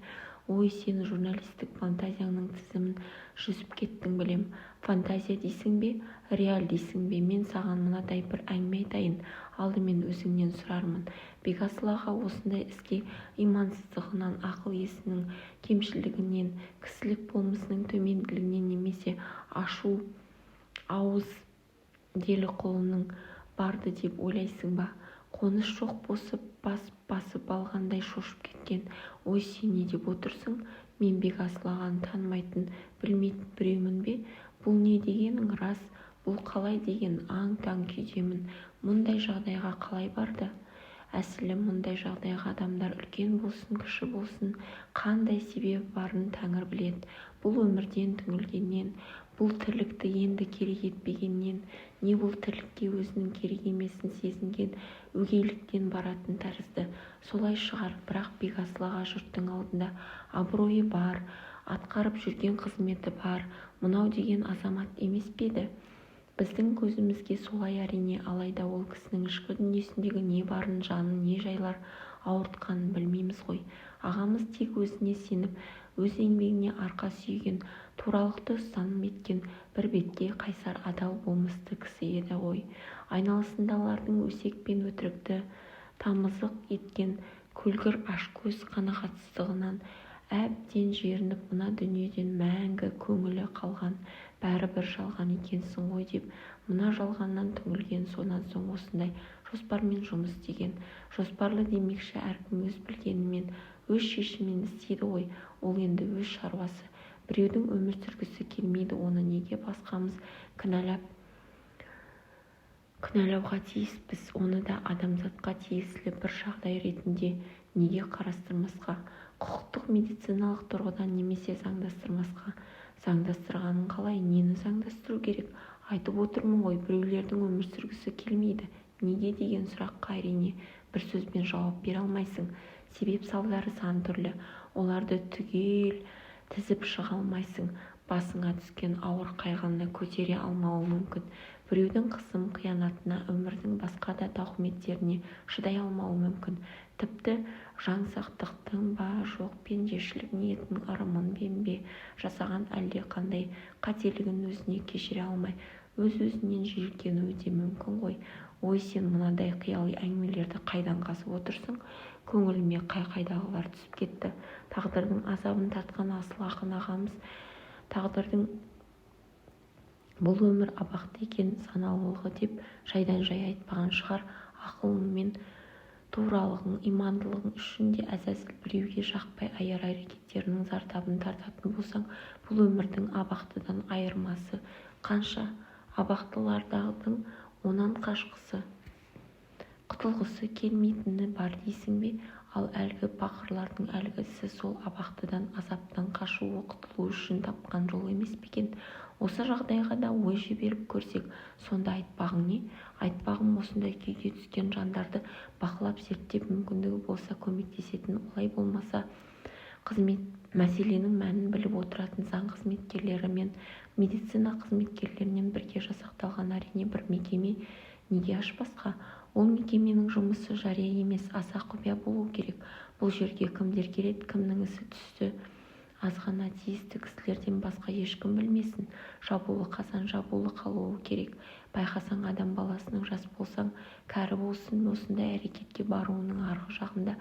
Ой, сен журналистік фантазияңның тізімін жүзіп кеттің білем. Фантазия дейсің бе, реал дейсің бе, мен саған мынадай бір әңгіме айтайын. Алдымен өзіңнен сұрармын. Бекасыл аға осындай іске имансыздығынан, ақыл-есінің кемшілдігінен, кісілік болмысының төмендігінен немесе ашу ауыз Деліқұлынан барды деп ойлайсың ба? Қоныс шоқ бас басып алғандай шошып кеткен. Ой, сен не деп отырсың? Мен Бекасыл ағаны танымайтын, білмейтін біреумін бе? Бұл не дегенің рас, бұл қалай деген аң-таң күйдемін. Мұндай жағдайға қалай барды? Әсілі, мұндай жағдайға адамдар үлкен болсын, кіші болсын, қандай себебі барын тәңір біледі. Бұл өмірден түңілгеннен, бұл тірлікті енді керек етпегеннен, не бұл тірлікке өзінің керек емесін сезінген өгейліктен баратын тәрізді. Солай шығар. Бірақ Бекасыл аға жұрттың алдында абыройы бар, атқарып жүрген қызметі бар, мынау деген азамат емес пе еді? Біздің көзімізге солай, әрине. Алайда ол кісінің ішкі дүниесіндегі не барын, жанын не жайлар ауыртқанын білмейміз ғой. Ағамыз тек өзіне сеніп, өз еңбегіне арқа сүйеген, туралықты ұстаным еткен бірбеткей, қайсар, адал болмысты кісі еді ғой. Айналасындағылардың өсек пен өтірікті тамызық еткен көлгір ашкөз қанағатсыздығынан әбден жерініп, мына дүниеден мәңгі көңілі қалған, бәрі бір жалған екенсің ғой деп, мына жалғаннан түңілген, сонан соң осындай жоспармен жұмыс істеген. Жоспарлы демекші, әркім өз білгенімен, өз шешімімен істейді ғой. Ол енді өз шаруасы. Біреудің өмір сүргісі келмейді, оны неге басқамыз кінәлауға тиіспіз? Оны да адамзатқа тиесілі бір жағдай ретінде неге қарастырмасқа? Құқықтық, медициналық тұрғыдан немесе заңдастырмасқа? Заңдастырғаның қалай? Нені заңдастыру керек? Айтып отырмын ғой, біреулердің өмір сүргісі келмейді. Неге деген сұраққа, әрине, бір сөзбен жауап бере алмайсың. Себеп-салдары сан түрлі. Оларды түгел тізіп шыға алмайсың. Басыңа түскен ауыр қайғыны көтере алмауы мүмкін. Біреудің қысым, қиянатына, өмірдің басқа да тауқыметтеріне шыдай алмауы мүмкін. Тіпті жаңсақтықтың ба, жоқ пендешілік ниетінің ырымымен бе, жасаған әлдеқандай қателігін өзіне кешіре алмай, өз-өзінен жиіркенуі де мүмкін ғой. Ой, сен мынадай қияли әңгімелерді қайдан қазып отырсың? Көңіліме қай-қайдағылар түсіп кетті. Тағдырдың азабын тартқан асыл ақын ағамыз тағдырдың Бұл өмір абақты екен, саналылығы деп жайдан-жай айтпаған шығар. Ақылың мен туралығың, имандылығың үшін де әзәзіл біреуге жақпай аяр әрекеттеріңнің зардабын тартатын болсаң, бұл өмірдің абақтыдан айырмасы қанша? Абақтылардың онан қашқысы, құтылғысы келмейтіні бар дейсің бе? Ал әлгі пақырлардың әлгі ісі сол абақтыдан, азаптан қашуы, құтылуы үшін тапқан жолы емес пе екен? Осы жағдайға да ой жіберіп көрсек. Сонда айтпағың не? Айтпағым, осындай күйге түскен жандарды бақылап, зерттеп, мүмкіндігі болса көмектесетін, олай болмаса мәселенің мәнін біліп отыратын заң қызметкерлері мен медицина қызметкерлерінен бірге жасақталған арнайы бір мекеме неге ашпасқа? Ол мекеменің жұмысы жария емес, аса құпия болуы керек. Бұл жерге кімдер келеді, кімнің ісі түсті азғана тиісті кісілерден басқа ешкім білмесін. Жабулы қазан жабулы қалуы керек. Байқасаң, адам баласының жас болсын, кәрі болсын осындай әрекетке баруының арғы жағында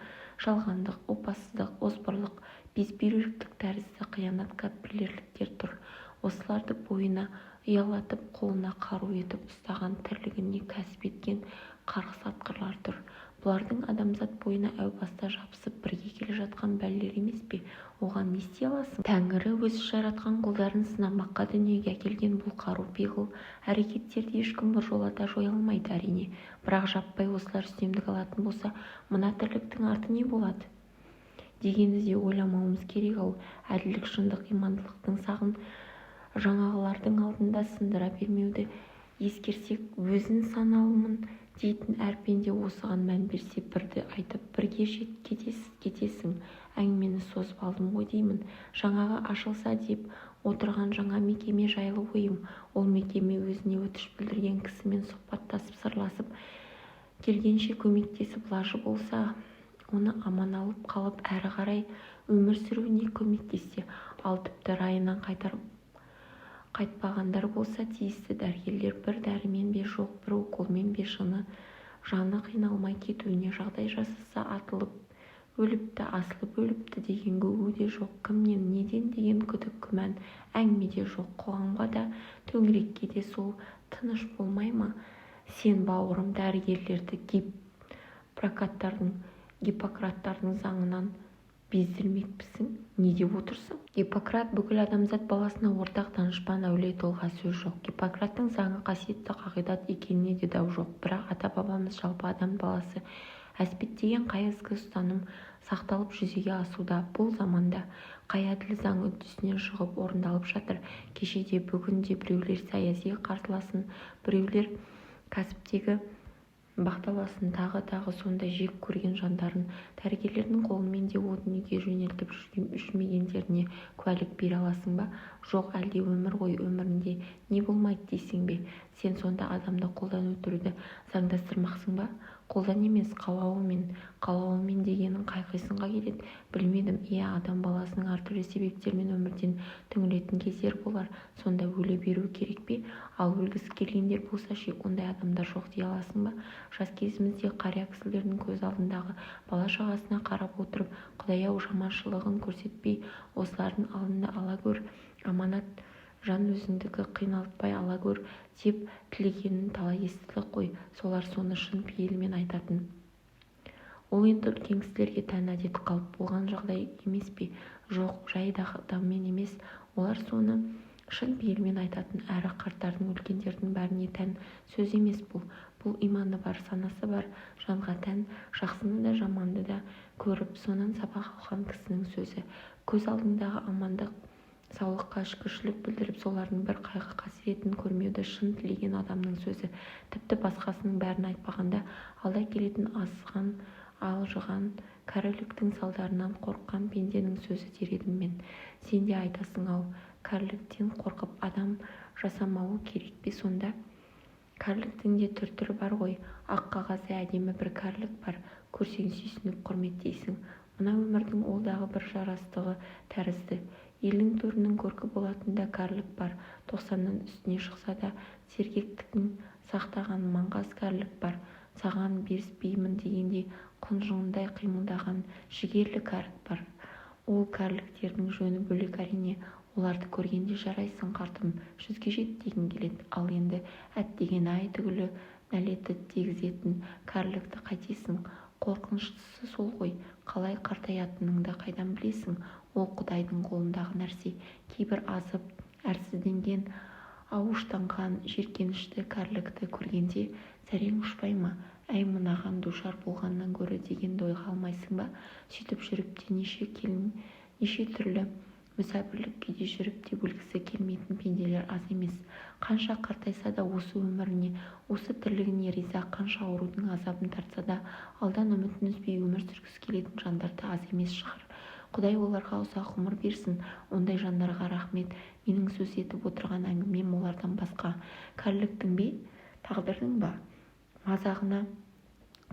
жалғандық, опасыздық, озбырлық, безбүйректік тәрізді қиянат кәпірліктер тұр. Осыларды бойына ұялатып, қолына қару етіп ұстаған, тірлігіне кәсіп еткен қарғыс атқырлар тұр. Бұларың адамзат бойына әу баста жабысып бірге келе жатқан бәлелер емес пе? Оған не істей аласың? Тәңірі өзі жаратқан құлдарын сынамаққа дүниеге әкелген бұл қару пиғыл әрекеттерді ешкім біржолата жоя алмайды, әрине. Бірақ жаппай осылар үстемдік алатын болса, мына тірліктің арты не болады дегенді де ойламауымыз керек-ау. Әділдік, шындық, имандылықтың сағын жаңағылардың алдында сындыра бермеуді ескерсек, өзін саналымын дейтін әр пенде осыған мән берсе, бірді айтып, бірге кетесің. Әңгімені созып алдым ғой деймін. Жаңағы ашылса деп отырған жаңа мекеме жайлы ойым. Ол мекеме өзіне өтініш білдірген кісімен сұхбаттасып, сырласып, келгенше көмектесіп, лажы болса оны аман алып қалып, әрі қарай өмір сүруіне көмектессе, ал тіпті райынан қайтпағандар болса, тиісті дәрігерлер бір дәрімен бе, жоқ бір уколмен бе жаны қиналмай кетуіне жағдай жасаса, атылып өліпті, асылып өліпті деген гүгү де жоқ, кімнен, неден деген күдік, күмән, әңгіме де жоқ. Қоғамға да, төңірекке де сол тыныш болмай ма? Сен, бауырым, дәрігерлерді Гиппократтардың заңынан бездірмекпісің. Не деп отырсың? Гиппократ бүкіл адамзат баласына ортақ данышпан, әулие тұлға, сөз жоқ. Гиппократтың заңы қасиетті қағидат екеніне де дау жоқ. Бірақ ата-бабамыз, жалпы адам баласы әспеттеген қай ізгі ұстаным сақталып, жүзеге асуда бұл заманда? Қай әділ заң үдесінен шығып орындалып жатыр? Кеше де, бүгін де біреулер саяси қарсыласын, біреулер кәсіптегі бақталасын, тағы-тағы сондай жек көрген жандарын дәрігерлердің қолымен де о дүниеге жөнелтіп жүрмегендеріне куәлік бере аласың ба? Жоқ әлде өмір ғой, өмірінде не болмайды дейсің бе? Сен сонда адамды қолдан өлтіруді заңдастырмақсың ба? Қолдан емес, қалауымен. Қалауымен дегенің қай қисынға келеді? Білмедім. Иә, адам баласының әртүрлі себептермен өмірден түңілетін кездері болар. Сонда өле беруі керек пе? Ал өлгісі келгендер болса ше? Ондай адамдар жоқ дей аласың ба? Жас кезімізде қария кісілердің көз алдындағы бала-шағасына қарап отырып, Құдай-ау, жаманшылығын көрсетпей, осылардың алдында ала гөр, аманат жан өзіңдікі, қиналтпай ала гөр деп тілегенін талай естідік қой. Солар соны шын пейілмен айтатын. Ол енді үлкен кісілерге тән әдет, қалып болған жағдай емес пе? Жоқ, жай дағдымен емес. Олар соны шын пейілмен айтатын. Әрі қарттардың, үлкендердің бәріне тән сөз емес бұл. Бұл иманы бар, санасы бар жанға тән, жақсыны да, жаманды да көріп, сонан сабақ алған кісінің сөзі. Көз алдындағы амандық, саулыққа шүкіршілік білдіріп, солардың бір қайғы-қасіретін көрмеуді шын тілеген адамның сөзі. Тіпті басқасының бәрін айтпағанда, алда келетін азған, алжыған кәріліктің салдарынан қорыққан пенденің сөзі дер едім мен. Сен де айтасың-ау, кәріліктен қорқып адам жасамауы керек пе сонда? Кәріліктің де түр-түрі бар ғой. Ақ қағаздай әдемі бір кәрілік бар. Көрсең сүйсініп құрметтейсің. Мына өмірдің ол дағы бір жарастығы тәрізді. Елдің төрінің көркі болатын да кәрілік бар. 90-нан үстіне шықса да сергектігін сақтаған маңғаз кәрілік бар. Саған беріспеймін дегендей құнжыңдай қимылдаған жігерлі кәрілік бар. Ол кәріліктердің жөні бөлек, әрине. Оларды көргенде жарайсың, қартым, жүзге жет дегің келеді. Ал енді әттеген-ай түгілі нәлеті дегізетін кәрілікті қайтесің? Қорқыныштысы сол ғой. Қалай қартаятыныңды қайдан білесің? Ол құдайдың қолындағы нәрсе. Кейбір азып, әлсізденген, ауыштанған жеркенішті кәрілікті көргенде зәрең ұшпай ма? Әй, мынаған душар болғаннан гөрі дегенді ойға алмайсың ба? Сөйтіп жүріп те неше түрлі мүсәпірлік күйде жүріп те өлгісі келмейтін пенделер аз емес. Қанша қартайса да осы өміріне, осы тірлігіне риза, қанша аурудың азабын тартса да алдан үмітін үзбей өмір сүргісі келетін жандар да аз емес шығар. Құдай оларға ұзақ ғұмыр берсін ондай жандарға рақмет. Менің сөз етіп отырған әңгімем олардан басқа. Кәріліктің бе, тағдырдың ба мазағына,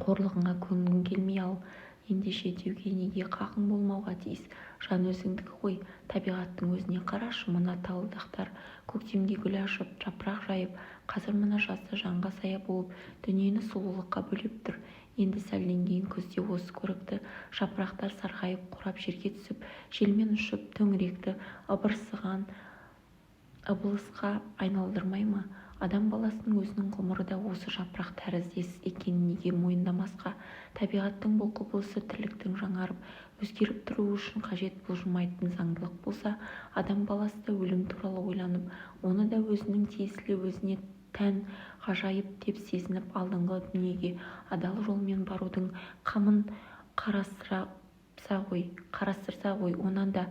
қорлығына көнгің келмей ал ендеше деуге неге қақың болмауға тиіс? Жан өзіңдікі ғой. Табиғаттың өзіне қарашы, мына тал-дақтар көктемде гүл ашып, жапырақ жайып, қазір мына жазда жанға сая болып, дүниені сұлулыққа бөлеп тұр. Енді сәлден кейін күзде осы көрікті жапырақтар сарғайып, қурап жерге түсіп, желмен ұшып, төңіректі ыбырсыған ыбылысқа айналдырмай ма? Адам баласының өзінің ғұмыры да осы жапырақ тәріздес екенін неге мойындамасқа? Табиғаттың бұл құбылысы тірліктің жаңарып, өзгеріп тұруы үшін қажет бұлжымайтын заңдылық болса, адам баласы да өлім туралы ойланып, оны да өзінің тиесілі, өзіне тән ғажайып деп сезініп, алдыңғы дүниеге адал жолмен барудың қамын қарастырса ғой, онан да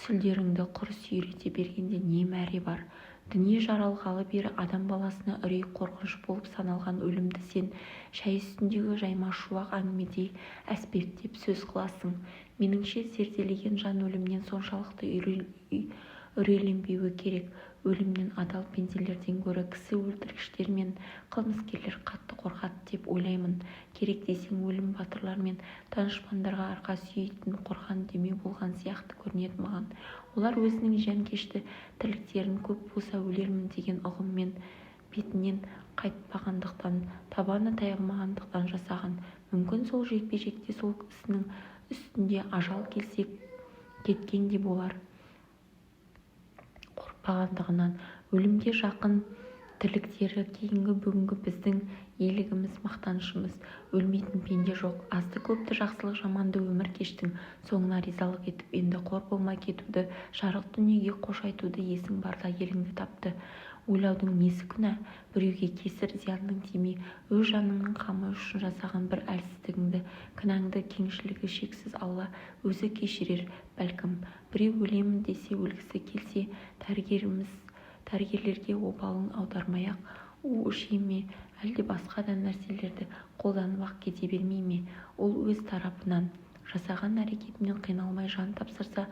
сүлдеріңді құр сүйрете бергенде не мәре бар? Дүние жаралғалы бері адам баласына үрей, қорқыныш болып саналған өлімді сен шәй үстіндегі жаймашуақ әңгімедей әспеттеп сөз қыласың. Меніңше, зерделеген жан өлімнен соншалықты үрейленбеуі керек. Өлімнен адал пенделерден гөрі кісі өлтіргіштер мен қылмыскерлер қатты қорқады деп ойлаймын. Керек десең, өлім батырлар мен данышпандарға арқа сүйейтін қорған, демеу болған сияқты көрінеді маған. Олар өзінің жанкешті тірліктерін көп болса өлермін деген ұғыммен, бетінен қайтпағандықтан, табаны таймағандықтан жасаған. Мүмкін, сол жекпе-жекте, сол ісінің үстінде ажал келсе кеткен де болар. Қорықпағандығынан өлімге жақын тірліктері кейінгі бүгінгі біздің ерлігіміз, мақтанышымыз. Өлмейтін пенде жоқ. Азды-көпті жақсылы-жаманды өмір кештің, соңына ризалық етіп, енді қор болмай кетуді, жарық дүниеге қош айтуды есің барда еліңді тапты ойлаудың несі күнә? Біреуге кесір, зияның тимей, өз жаныңның қамы үшін жасаған бір әлсіздігіңді, кінәңді кеңшілігі шексіз Алла өзі кешірер, бәлкім. Біреу өлемін десе, өлгісі келсе, дәрігерлерге обалын аудармай-ақ у іше ме, әлде басқа да нәрселерді қолданып-ақ кете бермей ме? Ол өз тарапынан жасаған әрекетінен қиналмай жан тапсырса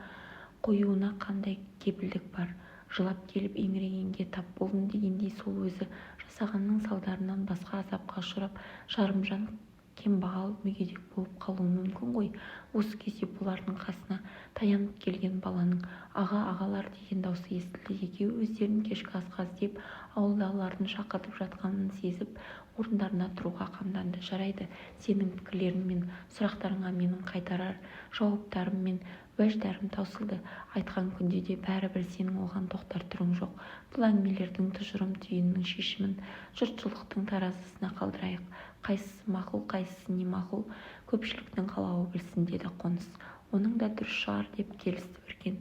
қоюына қандай кепілдік бар? Жылап келіп еңірегенге тап болдым дегендей, сол өзі жасағанның салдарынан басқа азапқа ұшырап, жарымжан, кембағал, мүгедек болып қалуы мүмкін ғой. Осы кезде бұлардың қасына таянып келген баланың «Аға, ағалар!» деген даусы естілді. Екеуі өздерін кешкі асқа іздеп, ауылдағылардың шақыртып жатқанын сезіп, орындарынан тұруға қамданды. Жарайды, сенің пікірлерің мен сұрақтарыңа менің қайтарар жауаптарым мен уәждерім таусылды. Айтқан күнде де бәрібір сенің оған тоқтар түрің жоқ. Бұл әңгімелердің тұжырым түйінінің шешімін жұртшылықтың таразысына қалдырайық. Қайсысы мақұл, қайсысы не мақұл, көпшіліктің қалауы білсін, деді Қоныс. Оның да дұрыс шығар, деп келісті Өркен.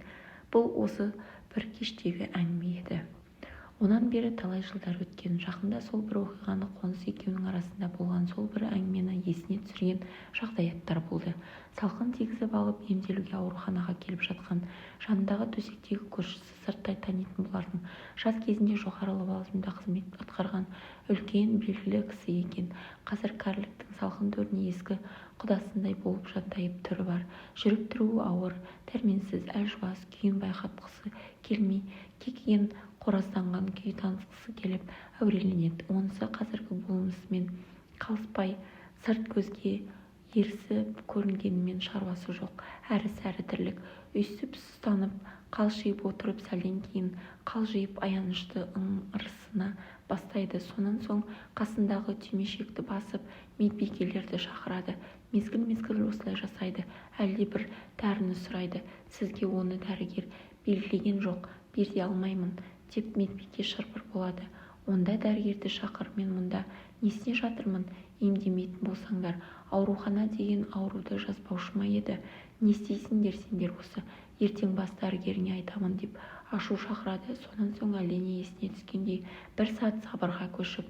Бұл осы бір кештегі әңгіме еді. Онан бері талай жылдар өткен. Жақында сол бір оқиғаны, Қоныс екеуінің арасында болған сол бір әңгімені есіне түсірген жағдаяттар болды. Салқын тигізіп алып, емделуге ауруханаға келіп жатқан жанындағы төсектегі көршісі сырттай танитын, бұлардың жас кезінде жоғары лауазымда қызмет атқарған үлкен, белгілі кісі екен. Қазір кәріліктің салқын төріне ескі құдасындай болып жантайып түрі бар. Жүріп-тұруы ауыр, дәрменсіз, әлжуаз күйін байқатқысы келмей, кекіген қоразданған күй танытқысы келіп әуреленеді. Онысы қазіргі болмысымен қалыспай, сырт көзге ерсі көрінгенімен шаруасы жоқ әрі-сәрі тірлік. Өйстіп сұстанып, қалшиып отырып, сәлден кейін қалжиып аянышты ыңырсына бастайды. Сонан соң қасындағы түймешекті басып, медбикелерді шақырады. Мезгіл-мезгіл осылай жасайды. Әлдебір дәріні сұрайды. Сізге оны дәрігер Белгілеген жоқ, бере алмаймын, деп медбике шыр-пыр болады. Онда дәрігерді шақыр, мен мұнда несіне жатырмын? Емдемейтін болсаңдар, аурухана деген ауруды жазбаушы ма еді? Не істейсіңдер сендер осы? Ертең бас дәрігеріңе айтамын, деп ашу шақырады. Сонан соң әлдене есіне түскендей бір сәт сабырға көшіп: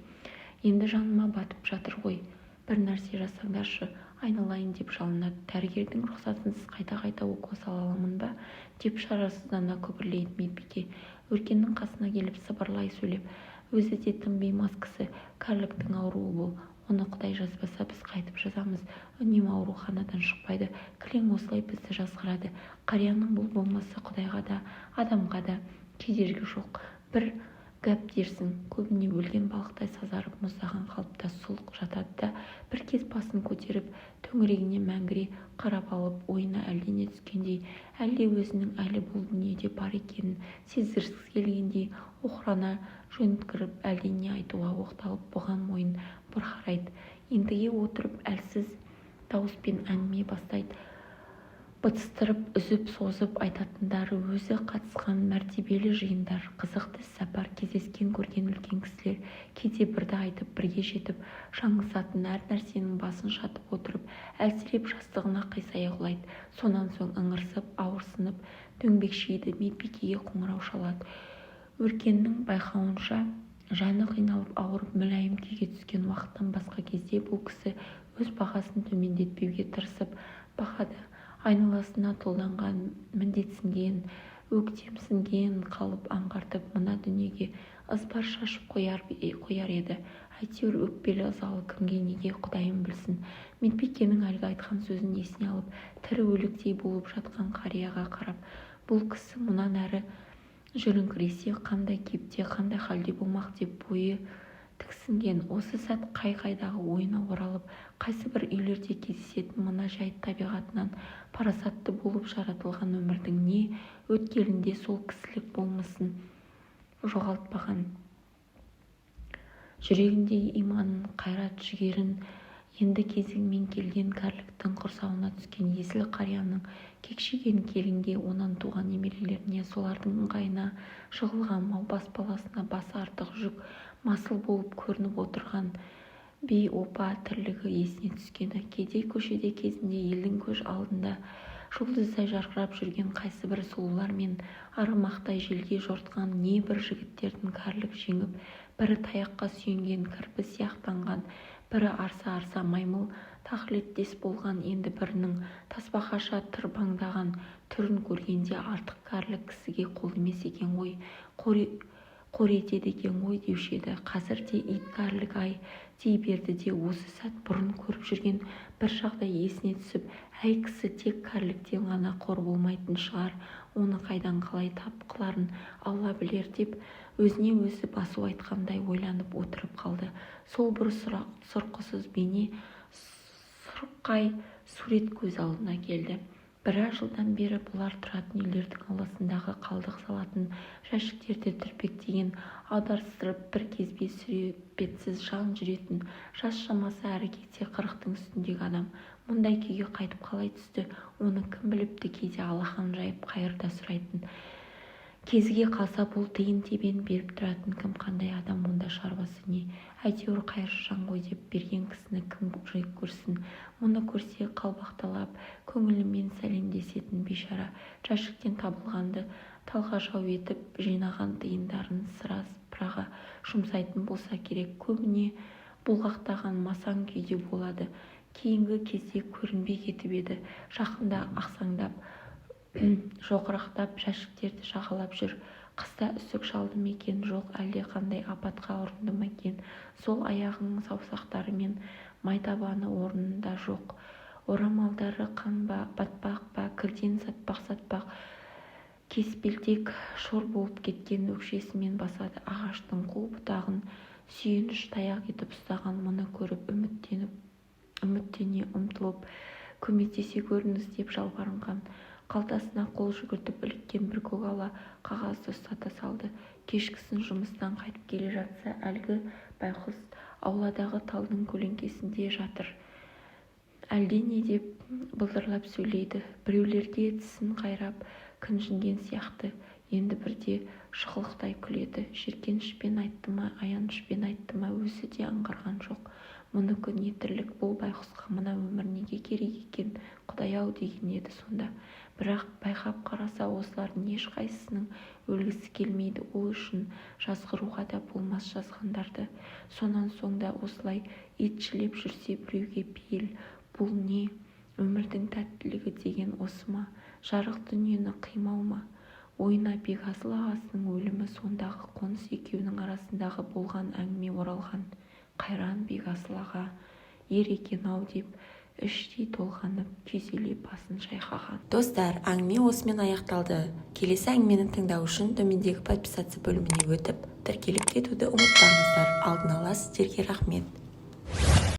Енді жаныма батып жатыр ғой, бір нәрсе жасаңдаршы, айналайын, деп жалынады. Дәрігердің рұқсатынсыз қайта-қайта укол сала аламын ба? Деп шарасыздана күбірлейді медбике. Өркеннің қасына келіп сыбырлай сөйлеп, өзі де тым беймаз кісі: Кәріліктің ауруы бұл. Оны құдай жазбаса, біз қайтіп жазамыз? Үнемі ауруханадан шықпайды. Кілең осылай бізді жазғырады. Қарияның бұл болмысы құдайға да, адамға да кедергі жоқ бір гәп дерсің. Көбіне өлген балықтай сазарып, мұздаған қалыпта сұлық жатады да, бір кез басын көтеріп, төңірегіне мәңгіре қарап алып, ойына әлдене түскендей, әлде өзінің әлі бұл дүниеде бар екенін сездіргісі келгендей оқырана жөткірініп, әлдене айтуға оқталып, бұған мойын бұрғарайды. Ентіге отырып, әлсіз дауыспен әңгіме бастайды. Бытыстырып, үзіп-созып айтатындары өзі қатысқан мәртебелі жиындар, қызықты іссапар, кездескен, көрген үлкен кісілер. Кейде бірді айтып, бірге жетіп жаңылысатын әр нәрсенің басын шатып отырып, әлсіреп жастығына қисая құлайды. Сонан соң ыңырсып, ауырсынып дөңбекшиді, медбикеге қоңырау шалады. Өркеннің байқауынша, жаны қиналып, ауырып, мүләйім күйге түскен уақыттан басқа кезде бұл кісі өз бағасын төмендетпеуге тырысып бағады. Айналасына тұлданған, міндетсінген, өктемсінген қалып аңғартып, мына дүниеге ызбар шашып қояр, қояр еді. Әйтеуір өкпелі, ызалы. Кімге, неге, құдайым білсін. Медбикенің әлгі айтқан сөзін есіне алып, тірі өліктей болып жатқан қарияға қарап, бұл кісі мұнан әрі жүріңкіресе, қандай кейіпте, қандай халде болмақ деп бойы тіксінген. Осы сәт қай-қайдағы ойына оралып, қайсыбір үйлерде кездесетін мына жайт: табиғатынан парасатты болып жаратылған, өмірдің не өткелінде сол кісілік болмысын жоғалтпаған, жүрегіндегі иманын, қайрат-жігерін енді кезегімен келген кәріліктің құрсауына түскен есіл қарияның кекшиген келінге, онан туған немерелеріне, солардың ыңғайына жығылған маубас баласына басы артық жүк, масыл болып көрініп отырған бейопа тірлігі есіне түскені. Кедей көшеде кезінде елдің көз алдында жұлдыздай жарқырап жүрген қайсыбір сұлулар мен арғымақтай желге жортқан небір жігіттердің кәрілік жеңіп, бірі таяққа сүйенген кірпі сияқтанған, бірі арса-арса маймыл тақылеттес болған, енді бірінің тасбақаша тырбаңдаған түрін көргенде, артық кәрілік кісіге қол емес екен ғой, қор етеді екен ғой деуші еді. Қазір де ит кәрілігі-ай дей берді де, осы сәт бұрын көріп жүрген бір жағдай есіне түсіп, әй, кісі тек кәріліктен ғана қор болмайтын шығар, оны қайдан қалай тап қыларын алла білер деп, өзіне өзі басу айтқандай ойланып отырып қалды. Сол бір сұрқысыз бейне, сұрқай сурет көз алдына келді. Біраз жылдан бері бұлар тұратын үйлердің ауласындағы қалдық салатын жәшіктерді түрпектеген, аударыстырып бір кезбе сүрепетсіз жан жүретін, жас шамасы әрі кетсе 40-тың үстіндегі адам. Мұндай күйге қайтып қалай түсті, оны кім біліпті? Кейде алақан жайып қайыр да сұрайтын кезіге қалса, бұл тиын-тебен беріп тұратын кім, қандай адам, онда шаруасы не? Әйтеуір қайыршы жан ғой деп берген кісіні кім жек көрсін? Мұны көрсе, қалбақталап көңілімен сәлемдесетін бейшара жәшіктен табылғанды талғажау етіп, жинаған тиындарын сыра-сыпыраға жұмсайтын болса керек. Көбіне бұлғақтаған масаң күйде болады. Кейінгі кезде көрінбей кетіп еді, жақында ақсаңдап, жоқырақтап жәшіктерді жағалап жүр. Қыста үсік шалды ма екен, жоқ әлде қандай апатқа ұрынды ма екен? Сол аяғының саусақтары мен майтабаны орнында жоқ. Орамалдары қан ба, батпақ па, кірден сатпақ-сатпақ, кеспелтек шор болып кеткен өкшесімен басады. Ағаштың қу бұтағын сүйеніш таяқ етіп ұстаған. Мұны көріп, үміттене ұмтылып, көмектесе көріңіз деп жалбарынған. Қалтасына қол жүгіртіп, іліккен бір көк ала қағазды ұстата салды. Кешкісін жұмыстан қайтып келе жатса, әлгі байғұс ауладағы талдың көлеңкесінде жатыр. Әлдене деп былдырлап сөйлейді. Біреулерге тісін қайрап кіжінген сияқты, енді бірде шықылықтай күледі. Жеркенішпен айтты ма, аянышпен айтты ма, өзі де аңғарған жоқ. Мұныкі не тірлік, бұл байғұсқа мына өмір неге керек екен, құдай-ау деген еді сонда. Бірақ байқап қараса, осылардың ешқайсысының өлгісі келмейді, ол үшін жазғыруға да болмас жазғандарды. Сонан соң да осылай итшілеп жүрсе біреуге пейіл, бұл не, өмірдің тәттілігі деген осы ма, жарық дүниені қимау ма? Ойына Бекасыл ағасының өлімі, сондағы Қоныс екеуінің арасындағы болған әңгіме оралған. Қайран Бекасыл аға, ер екен-ау деп іштей толғанып, күйзеле басын шайқаған. Достар, әңгіме осымен аяқталды. Келесі әңгімені тыңдау үшін төмендегі «Подписаться» бөліміне өтіп, тіркеліп кетуді ұмытпаңыздар. Алдын ала сіздерге рахмет.